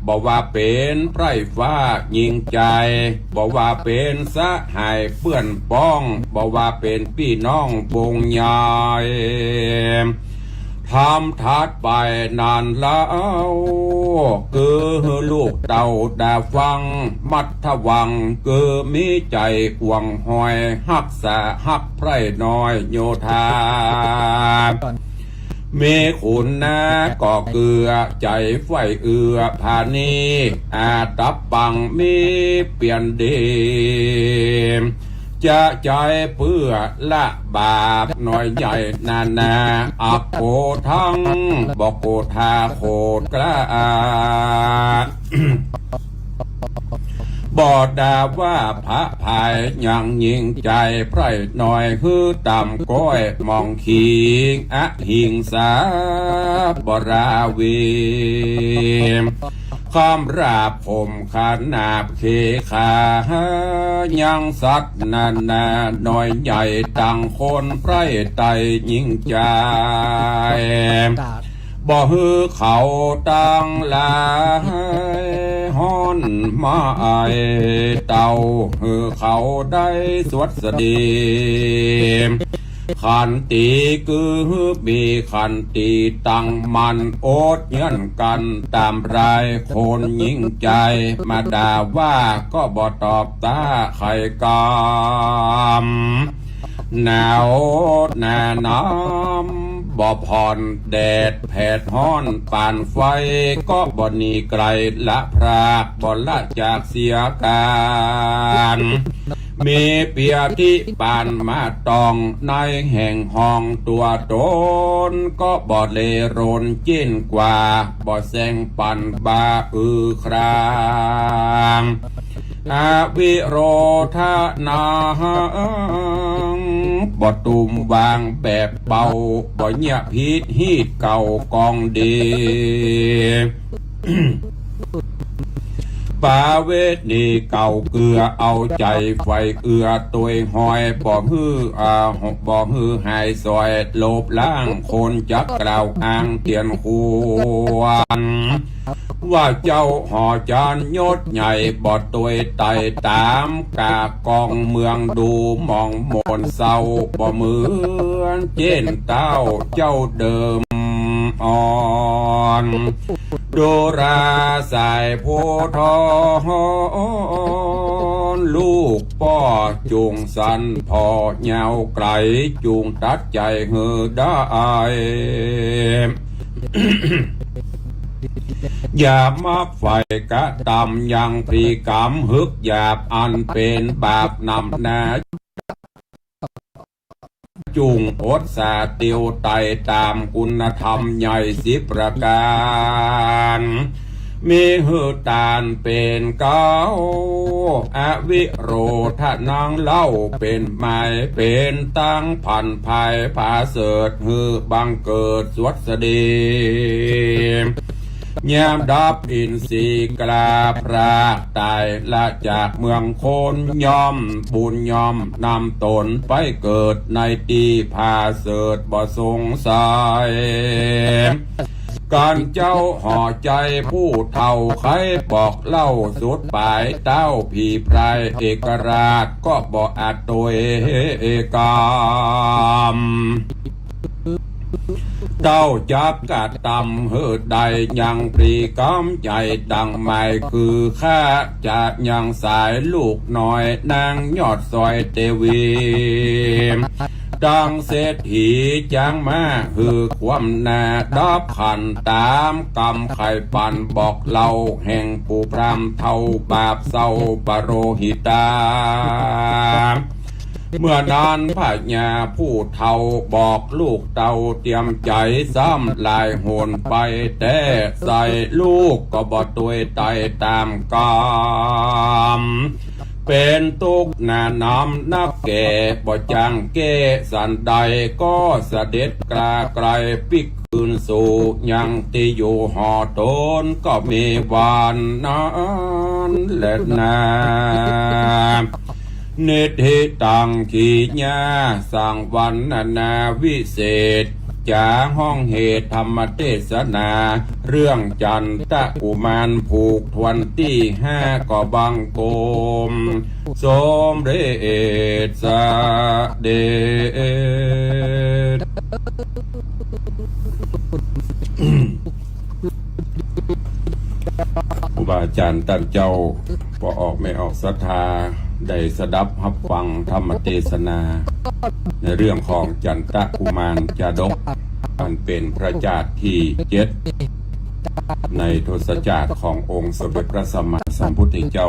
บ่ว่าเป๋นไพร่ฟ้าญิงจาย บ่ว่าเป๋นสหายเปื้อนป้อง บ่ว่าเป๋นปี้น้องวงใหญ่ ธรรมถัดไปนั้นเล่า คือหื้อลูกเต้าดาฟัง มัดระวัง คือมีใจ๋ห่วงหอย ฮักษาฮักใผร่น้อยโยธา มีขุนนาก็เกื้อ ใจ๋ใฝ่เอื้อผานี อาตับปังมีเปียรดี จะใจ๋เปื้อละบาปน้อยใหญ่นานา อักโขทัง บ่โขธาโขดกล้า บ่ดาว่าผะผายยังยิ่งใจ๋ ใผร่น้อยหื้อต่ำก้อยหมองขี อหิงสาบ่ราวี คำราบข่มขนาบเขขา ยังสัตว์นานาน้อยใหญ่ ตังคนใผร่ไตยิ่งใจ๋ บ่หื้อเขาตังหลายฮ้อนมาอายเต้า หื้อเขาได้สวัสดี ขันติคือมีขันติตั้งมั่น อดเยียะกั๋นต๋ามรายคนยิ่งใจ๋ มาด่าว่าก็บ่ตอบต้าใค่กำ หนาวหนาน้ำบ่ผ่อน แดดแผดฮ้อนปานไฟ ก็บ่หนีไก๋ละพราก บ่ละจากเสียกั๋น มีเปียธิปานมาต้อง ในแห่งห้องตั๋วต๋น ก็บ่เลรนเจ๊นกว่า บ่แซงปันบ่าอือคราง อวิโรธะนัง บ่ตุ้มวางแบบเบา บ่เยียะผิดฮีตเก่ากองดี ปาเวทนีเก่าเกื้อ เอาใจ๋ใฝ่เอื้อตวยฮอย บ่หื้อ อ่า บ่หื้อหายสอย ลบล้างคนจักกล่าวอ้างเตียนควร ว่าเจ้าหอจานยศใหญ่ บ่ตวยไต่ต๋ามกากองเมือง ดูหมองหม่นเศร้า บ่เหมือนเจ้นเต้าเจ้าเดิมอ่อน ดูราสายโพธิ์ทอง ลูกป้อจุงสัน ผ่อยาวไก๋ จุงตัดใจ๋หื้อได้ อย่ามักใฝ่กระตำยังพฤติกรรมหืกหยาบ อันเป๋นบาปนำหน้า จุ่งอดสาเตียวไต่ต๋ามคุณธรรมใหญ่สิบประก๋าน มีหื้อตานเป๋นเก๊า อวิโรธะนังเล่า เป๋นหมายเป๋นตังผันภายผาเสริฐ หื้อบังเกิดสวัสดี ยามดับอินทรีย์กล้าพรากต๋ายละจากเมืองคน ย่อมบุญย่อมนำต๋นไปเกิดในตี้ผาเสริฐบ่สงสัย กั๋นเจ้าหอใจ๋ผู้เฒ่า ใค่บอกเล่าสุดป๋าย เต้าผีพรายเอกราช ก็บ่อาจตวยกำ เต้าจักกระตำหื้อได้ยังพฤติกรรมใหญ่ดังหมาย คือข้าจะยังสายลูกน้อยนางยอดสอยเตวี ตังเศรษฐีจางมาหื้อความหน้าดับขันต๋ามกำไข่ปันบอกเล่าแห่งปู่พราหมณ์เฒ่าบาปเศร้าปโรหิตา เมื่อนั้นพญาผู้เฒ่าบอกลูกเต้าเตรียมใจ๋ซ้ำหลายหนไปแต๊ ใส่ลูกก็บ่ตวยไต่ต๋ามกำ เป๋นตุ๊กข์หนานำนักแก่ บ่จางแก้สันใด ก็เสด็จกล้าไกลปิ๊กคืนสู่ยังตี้อยู่หอต๋น ก็มีวันนั้นแลนา นิทธิตัง ขีญา สังวรรณนาวิเศษ จ๋าฮ้องเหตุธรรมเตสนา เรื่องจันตะกุมารผูกทวนตี้ห้า ก็บังคมสมเร็จเสด็จ ว่าอาจ๋ารย์ต้านเจ้า ป้อออกแม่ออกศรัทธา ได้สดับฮับฟังธรรมเตสนา ในเรื่องของจันตะกุมารจาดก อันเป๋นพระจาดตี้เจ็ด ในทศจาดขององค์สมเด็จพระสัมมาสัมพุทธเจ้า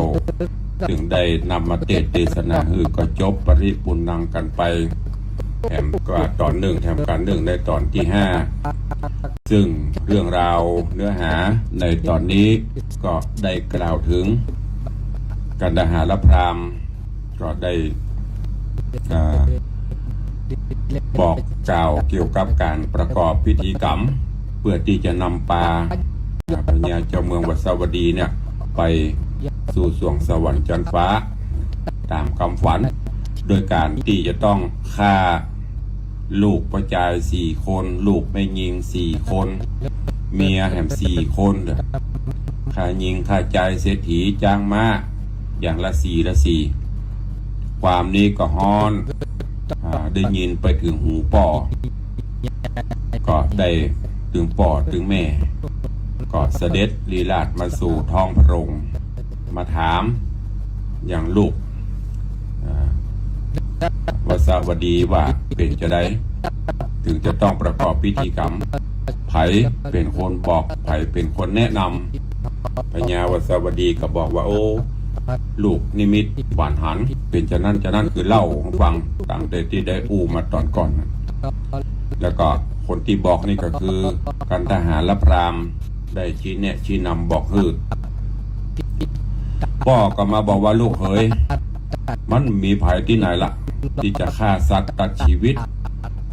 ซึ่งได้นำมาเตสน์เตสนาหื้อก็จบปริปูรณังกั๋นไป แถมก็ต๋อนนึ่ง แถมกั๋นนึ่งในต๋อนตี้ห้า ซึ่งเรื่องราวเนื้อหาในต๋อนนี้ก็ได้กล่าวเถิงกันดาหารพราหมณ์ ก็ได้ อ่า บอกกล่าวเกี่ยวกับก๋านประกอบพิธีกรรม เปื้อตี้จะนำปา อ่า พญาเจ้าเมืองวัสสวดีเนี่ย ไปสู่สวงสวรรค์จั๊นฟ้า ต๋ามกำฝัน โดยก๋านตี้จะต้องฆ่าลูกป้อจายสี่คน ลูกแม่ญิงสี่คน เมียแหมสี่คน ฆ่าญิงฆ่าจายเศรษฐีจ้างม้า อย่างละสี่ละสี่ ความนี้ก็ฮ้อน อ่า ได้ยินไปเถิงหูป้อ ก็ได้ตึงป้อตึงแม่ ก็เสด็จลีลาศมาสู่ท้องพระโรง มาถามอย่างลูก อ่า วัสสวดีว่าเป๋นจาใด เถิงจะต้องประกอบพิธีกรรม ใผเป๋นคนบอก ใผเป๋นคนแนะนำ พญาวัสสวดีก็บอกว่า โอ้ ลูกนิมิตฝันหัน เป๋นจานั้นจานั้น คือเล่าหื้อฟังตั้งแต่ตี้ได้อู้มาต๋อนก่อน แล้วก็คนตี้บอกนี่ก็คือกันดาหารพราหมณ์ ได้ชี้แนะชี้นำบอกหื้อ ป้อก็มาบอกว่า ลูกเหย มันมีใผตี้ไหนละ ตี้จะฆ่าสัตว์ตัดชีวิต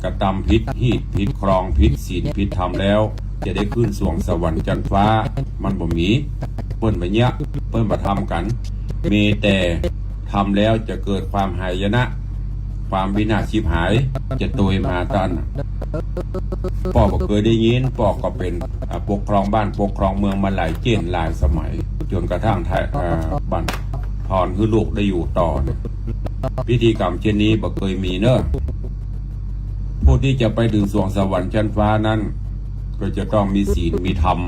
กระตำผิดฮีตผิดครอง ผิดศีลผิดธรรมแล้ว จะได้ขึ้นสวงสวรรค์จั๊นฟ้า มันบ่มี เปิ้นบ่เยียะ เปิ้นบ่ทำกั๋น มีแต่ทำแล้วจะเกิดความหายนะ ความวินาศฉิบหาย จะตวยมาตัน ป้อบ่เกยได้ยิน ป้อก็เป๋น อ่า ปกครองบ้านปกครองเมืองมาหลายเจ้นหลายสมัย จ๋นกระทั่งถ่าย อ่า บั่นทอนหื้อลูกได้อยู่ต่อเนี่ย พิธีกรรมเจ้นนี้บ่เกยมีเน่อ ผู้ตี้จะไปเถิงสวงสวรรค์จั๊นฟ้านั้น ก็จะต้องมีศีลมีธรรม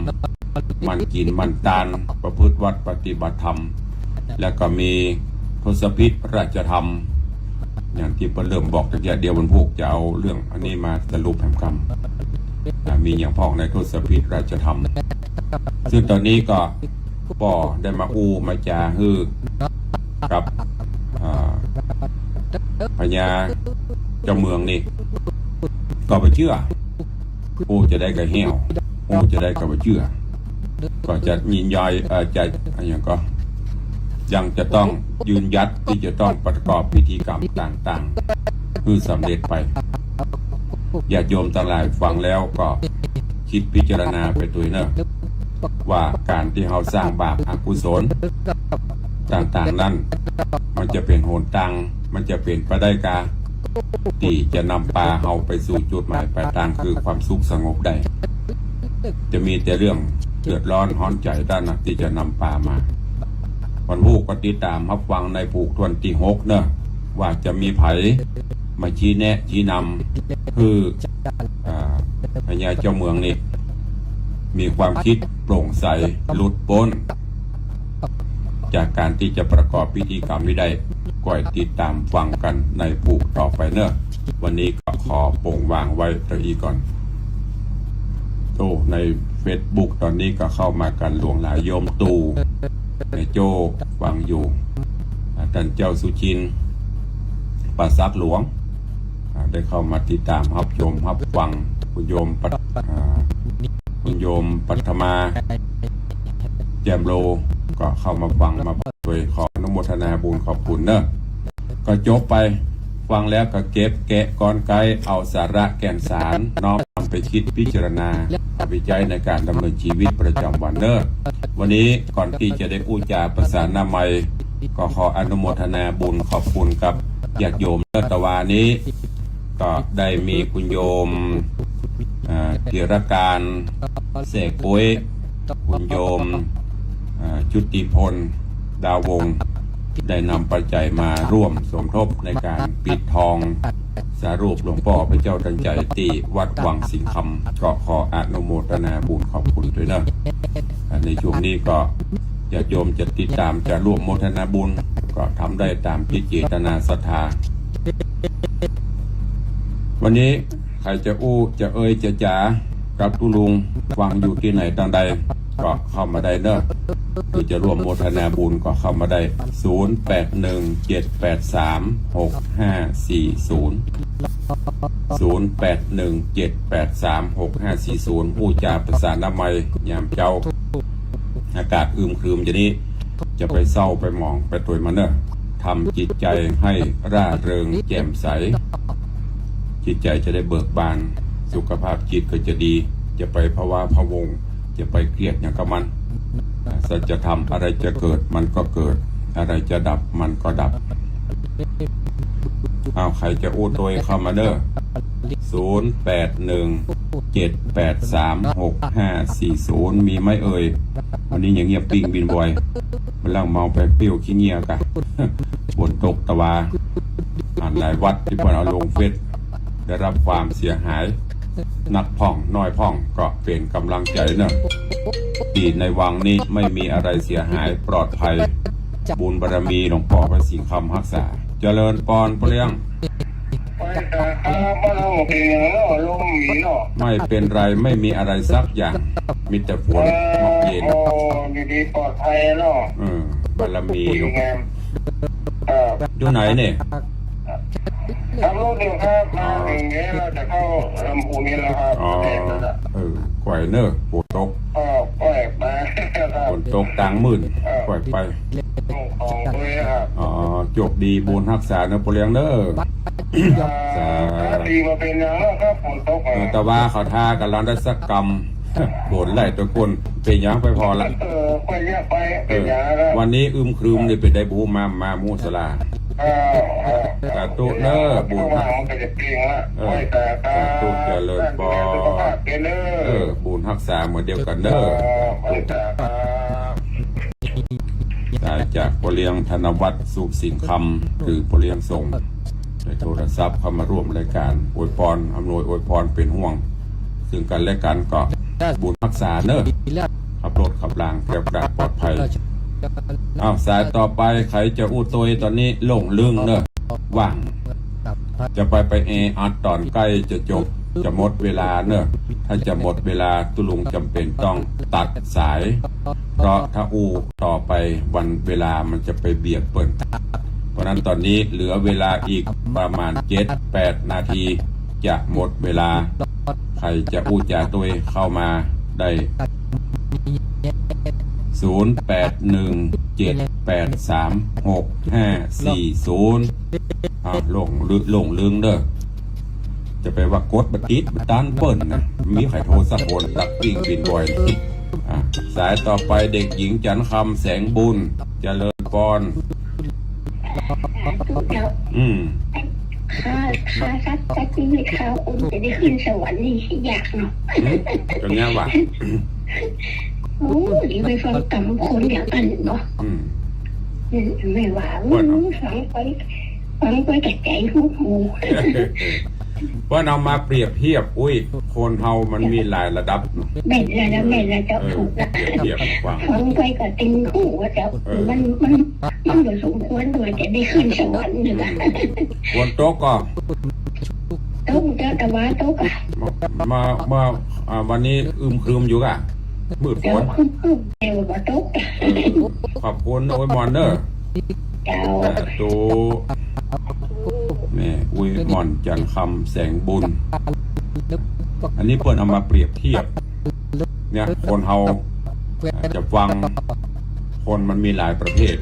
หมั่นกิ๋นหมั่นตาน ประพฤติวัตรปฏิบัติธรรม แล้วก็มีทศพิธราชธรรม อย่างตี้เปิ้นเริ่มบอกตะเกียะ เดี๋ยววันพูกจะเอาเรื่องอันนี้มาสรุปแหมกำ อ่า มีอย่างพ่องในทศพิธราชธรรม ซึ่งต๋อนนี้ก็ป้อได้มาอู้มาจ๋าหื้อกับ อ่า พญาเจ้าเมืองนี่ ก็บ่เจื้อ อู้จาใดก็แห้ว อู้จาใดก็บ่เจื้อ ก็จะยินยอย เอ่อ จะ อะหยังก็ ยังจะต้องยืนหยัดตี้จะต้องประกอบพิธีกรรมต่างๆ หื้อสำเร็จไป ญาติโยมตังหลายฟังแล้วก็กึ๊ดพิจารณาไปตวยเน่อ ว่าก๋านตี้เฮาสร้างบาปอกุศลต่างๆ นั้น มันจะเป๋นหนตาง มันจะเป๋นไปได้กา ตี้จะนำปาเฮาไปสู่จุดหมายปลายตางคือความสุขสงบได้ จะมีแต่เรื่องเดือดร้อนฮ้อนใจ๋เต้านั้นตี้จะนำปามา วันพูกก็ติดต๋ามฮับฟังในผูกถ้วนตี้หกเน่อ ว่าจะมีใผมาชี้แนะชี้นำหื้อ อ่า พญาเจ้าเมืองนี่ มีความกึ๊ดโปร่งใส หลุดป๊น จากก๋านตี้จะประกอบพิธีกรรมนี้ได้ ก็ติดต๋ามฟังกั๋นในผูกต่อไปเน่อ วันนี้ก็ขอโป่งวางไว้เต้าอี้ก่อน โอ้ ในเฟซบุ๊กต๋อนนี้ก็เข้ามากั๋นหลวงหลาย โยมตู่ แม่โจ้ ฟังอยู่ อ่า ต้านเจ้าสุจินต์ ป่าสักหลวง อ่า ได้เข้ามาติดต๋ามฮับชมฮับฟัง คุณโยมปัท- อ่า คุณโยมปัทมา แจ่มโล ก็เข้ามาฟังมา โดยขออนุโมทนาบุญขอบคุณเน่อ ก็จบไป ฟังแล้วก็เก็บแกะกรรไกร เอาสาระแก่นสาร น้อมนำไปกึ๊ดพิจารณา เอาไปใจ๊ในก๋านดำเนินชีวิตประจ๋ำวันเน่อ วันนี้ก่อนตี้จะได้อู้จ๋าประสานามัย ก็ขออนุโมทนาบุญขอบคุณกับญาติโยมเน่อ ตะวานี้ ก็ได้มีคุณโยม อ่า ธีรการ แซ่ก๊วย คุณโยม อ่า ชุติพล ดาววงศ์ ได้นำปัจจัยมาร่วมสมทบในก๋านปิดทองสารูปหลวงป้อพระเจ้าตันใจ๋ตี้วัดวังสิงห์คำ ก็ขออนุโมทนาบุญขอบคุณตวยเน่อ อ่า ในช่วงนี้ก็ ญาติโยมจะติดต๋าม จะร่วมโมทนาบุญ ก็ทำได้ต๋ามจิตเจตนาศรัทธา วันนี้ใผจะอู้ จะเอ่ย จะจ๋ากับตุ๊ลุง ฟังอยู่ตี้ไหนตางใด ก็เข้ามาได้เนอะ คือจะร่วมโมทนาบุญก็เข้ามาได้ ศูนย์แปดหนึ่งเจ็ดแปดสามหกห้าสี่ศูนย์ ศูนย์แปดหนึ่งเจ็ดแปดสามหกห้าสี่ศูนย์ อู้จ๋าภาษาอนามัย ยามเจ๊า อากาศอึมครึมอย่างนี้ จะไปเศร้าไปหมองไปตวยมันเนอะ ทำจิตใจให้ร่าเริงแจ่มใส จิตใจจะได้เบิกบาน สุขภาพจิตก็จะดี จะไปพะวาพะวง จะไปเครียดหยังกับมัน สัจธรรม อะไรจะเกิดมันก็เกิด อะไรจะดับมันก็ดับ อ้าว ใผจะอู้ตวยเข้ามาเนอะ ศูนย์แปดหนึ่งเจ็ดแปดสามหกห้าสี่ศูนย์ มีไหมเอ่ย วันนี้ยังเงียบปิ้งบินบอย มันเล่าเมาไปปิ้วขี้เหงี้ยกะ ฝนตกตะวา อ่า หลายวัดตี้เปิ้นเอาลงเฟซ ได้รับความเสียหาย นักพ่องน้อยพ่องก็เป๋นก๋ำลังใจ๋เนอะ ตี้ในวังนี้ไม่มีอะไรเสียหาย ปลอดภัย บุญบารมีหลวงป้อพระสิงห์คำฮักษา เจริญปอนป้อเลี้ยง ไปตาครับ บ้านเฮาเป๋นหยังเนาะ ลมมีเนาะ ไม่เป็นไร ไม่มีอะไรสักอย่าง มีแต่ฝน เออ เย็น โอ้ ดีๆ ปลอดภัยเนาะ เออ บารมีหลวง ดีงาม ครับ อยู่ไหนเนี่ย ขับรถอยู่ครับ มาถึงนี้เราจะเข้าลำพูนนี้แล้วครับ อ๋อ ประเทศแล้วนะ เออ ก้อยเนอะ ฝนตก ก็ก้อยไปครับ ฝนตกกลางมื้อ เออ ก้อยไป ส่งของด้วยครับ อ๋อ โจคดี บุญฮักษาเนอะป้อเลี้ยงเนอะ อ่า สาธุ ดีมาเป๋นหยังแล้วครับ ฝนตก เออ อ่ะ ตะวาเขาทากั๋นลอนได้สักกำ ฝนไหลตะกุ่น เป๋นหยังไปผ่อละ เออ ไปเนี่ยไป เออ เป๋นหยังแล้ว วันนี้อึมครึมนี่เป๋นใดบ่ฮู้ มา มามูสลา อ่า อ่า สาธุเนอะ บุญ เข้ามามันก็จะเปลี่ยนละ เออ ไปแต่ สาธุ เจริญปอน สุขภาพเป๋นเนอะ เออ บุญฮักษาเหมือนเดียวกั๋นเนอะ เออ ไปแต่ สายจากป้อเลี้ยงธนวัฒน์ สุสิงห์คำ คือป้อเลี้ยงส่ง ได้โทรศัพท์เข้ามาร่วมรายการ อวยปอน อำนวยอวยปอน เป๋นห่วง ซึ่งกั๋นและกั๋นก็บุญฮักษาเนอะ ขับรถขับลางแคล้วคลาดปลอดภัย อ้าว สายต่อไป ใผจะอู้ตวยต๋อนนี้ โล่งลึงเนอะ ว่าง จะไป ไปแออัดต๋อนใก้จะจบ จะหมดเวลาเนอะ ถ้าจะหมดเวลาตุ๊ลุงจ๋ำเป๋นต้องตัดสาย เพราะถ้าอู้ต่อไปวันเวลามันจะไปเบียดเปิ้น เพราะฉะนั้นต๋อนนี้เหลือเวลาอีกประมาณเจ็ดแปดนาที จะหมดเวลา ใผจะอู้จ๋าตวยเข้ามาได้ ศูนย์แปดหนึ่งเจ็ดแปดสามหกห้าสี่ศูนย์ อ่ะ โล่งลึ โล่งลึงเนอะ จะไปว่ากดบ่ติดบ่ตันเปิ้นนะ มีใผโทรสักคน ตักปิ้งบินบ่อย อ่ะ สายต่อไปเด็กหญิงจันทร์คำ แสงบุญ เจริญปอน เจ้า อืม ข้า ข้าสัก สักชีวิตข้าคงจะได้ขึ้นสวรรค์นี่ยากเนาะ อืม ก็เงี้ยว่ะ โอ้ย ไปฟังกำคนอย่างอั้นเนาะ อืม อืม แม่ว่า เปิ้นเอา ฟังไป ฟังไปแต่ใจ๋หดหู่ เปิ้นเอามาเปรียบเทียบ อุ๊ย คนเฮามันมีหลายระดับเนาะ แม่นแล้วนะ แม่นแล้วเจ้า เออ ถูกแล้ว เปรียบเทียบให้ฟัง ฟังไปก็ตึงหูว่าเจ้า เออ มัน มัน มันบ่สมควรว่าจะได้ขึ้นสวรรค์นี่นะ อืม ฝนตกก่อ ตกเจ้า ตะวาตกอะ มา มา มา อ่า วันนี้อึมครึมอยู่ก่ะ มืดฝน เดี๋ยวครึ้มๆ เดี๋ยวก็ตก เออ ขอบคุณนะ อวยหม่อนเนอะ เจ้า สาธุ แม่อวยหม่อน จันทร์คำ แสงบุญ อันนี้เปิ้นเอามาเปรียบเทียบ เนี่ย คนเฮาจะฟัง คนมันมีหลายประเภท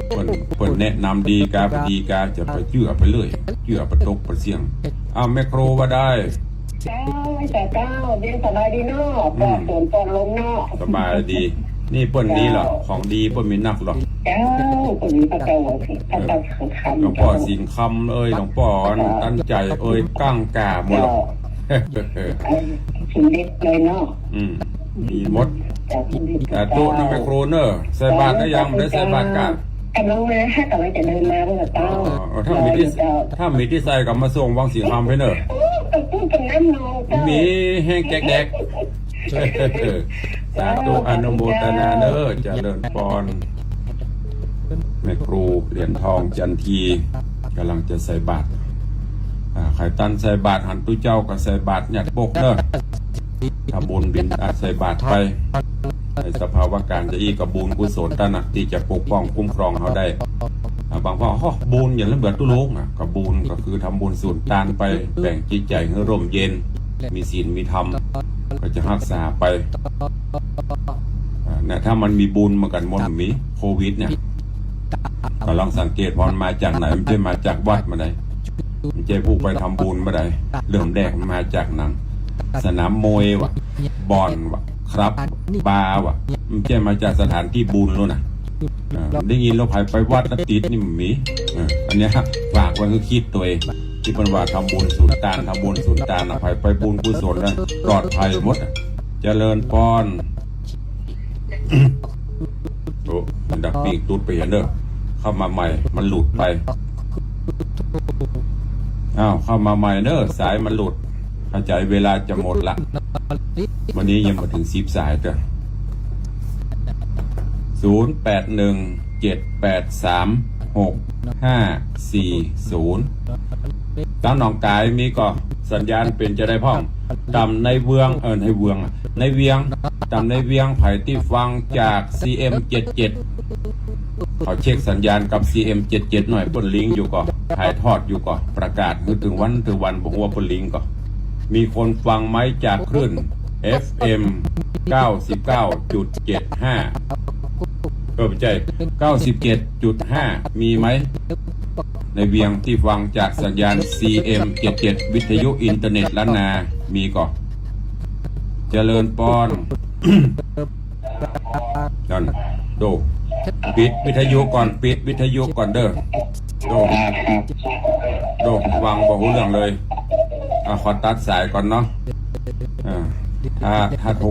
เปิ้น เปิ้นแนะนำดีกา บ่ดีกา จะไปเจื้อไปเรื่อย เจื้อไปตกไปเสี่ยง อ้าว แม่ครูว่าได้ เจ้า เจ้า เจ้า เย็นสบายดีเนาะ อืม ปลอดฝนปลอดลมเนาะ สบายดี นี่เปิ้นมีเหรอ เจ้า ของดีเปิ้นมีนักเหรอ เจ้า เปิ้นมีพระเจ้า พระเจ้าสิงห์คำ หลวงป้อสิงห์คำเอ่ย หลวงป้อตันใจ๋เอ่ย ก้างก่าหมดเหรอ เจ้า สมเด็จเลยเนาะ อืม มีหมด เจ้า สมเด็จ สาธุนะแม่ครูเนอะ ใส่บาตรแล้วยัง บ่ได้ใส่บาตรก่ะ กำลังมาฮะ กำลังจะเดินมาเมื่อเช้า อ๋อ ถ้ามีตี้ เจ้า ถ้ามีตี้ใส่ก็มาส่งวังสิงห์คำไปเนอะ โอ้ ไปพูดกันนั่นเนาะ เจ้า มีแห้งแจกแดก สาธุอนุโมทนาเน้อ เจริญปอน แม่ครูเหรียญทองจันทีก๋ำลังจะใส่บาตร อ่า ใผตันใส่บาตร หันตุ๊เจ้าก็ใส่บาตรหยัดปกเน้อ ทำบุญบิณ อ่า ใส่บาตรไป ในสภาวะก๋ารจะอี้ก็บุญกุศลตันนะ ตี้จะปกป้องคุ้มครองเฮาได้ อ่า บางพ่อ โอ้ บุญอย่างนั้นเบิดตุ๊ลุงอ่ะ ก็บุญก็คือทำบุญสูญตานไป แบ่งจิตใจ๋หื้อร่มเย็น มีศีลมีธรรม ก็จะฮักษาไป อ่า เนี่ย ถ้ามันมีบุญเหมือนกั๋นหมด มีโควิดเนี่ย ก็ลองสังเกตว่ามันมาจากไหน มันบ่ใจ้มาจากวัดบ่าใด มันบ่ใจ้ผู้ไปทำบุญบ่าใด เริ่มแรกมันมาจากหนัง สนามมวยว่ะ บ่อนว่ะ คลับ บาร์ว่ะ มันบ่ใจ้มาจากสถานตี้บุญแล้วนะ อ่า ได้ยินแล้วใผไปวัดแล้วติดนี่มันมี อ่า อันเนี้ยฝากไว้หื้อคิดตวย ตี้เปิ้นว่าทำบุญสูญตาน ทำบุญสูญตานนะ ใผไปบุญกุศลนะ ปลอดภัยหมดอะ เจริญปอน โอ้ มันดับปิ้งตุ๊ดไปหั้นเน้อ เข้ามาใหม่ มันหลุดไป อ้าว เข้ามาใหม่เน้อ สายมันหลุด เข้าใจ๋ เวลาจะหมดละ วันนี้ยังบ่เถิงสิบสายเต๊อะ ศูนย์แปดหนึ่ง เจ็ดแปดสาม หกห้าสี่ศูนย์ ตางหนองก๋ายมีก่อ สัญญาณเป๋นจาใดพ่อง ต๋ามในเวือง เออ ในเวืองอะ ในเวียง ต๋ามในเวียง ใผตี้ฟังจาก ซีเอ็มเจ็ดเจ็ด เขาเช็คสัญญาณกับ ซีเอ็มเจ็ดเจ็ด หน่อย เปิ้นลิงก์อยู่ก่อ ถ่ายทอดอยู่ก่อ ประกาศหื้อเถิงวันเถิงวัน บ่ฮู้ว่าเปิ้นลิงก์ก่อ มีคนฟังไหมจากคลื่น เอฟเอ็ม เก้าสิบเก้าจุดเจ็ดห้า เออ บ่ใจ้ เก้าสิบเจ็ดจุดห้า มีไหม ในเวียงตี้ฟังจากสัญญาณ ซีเอ็มเจ็ดเจ็ด วิทยุอินเทอร์เน็ตล้านนา มีก่อ เจริญปอน นั่น โด ปิดวิทยุก่อน ปิดวิทยุก่อนเด้อ โด โด ฟังบ่ฮู้เรื่องเลย อ่ะ ขอตัดสายก่อนเนาะ อ่า ถ้า ถ้าโทร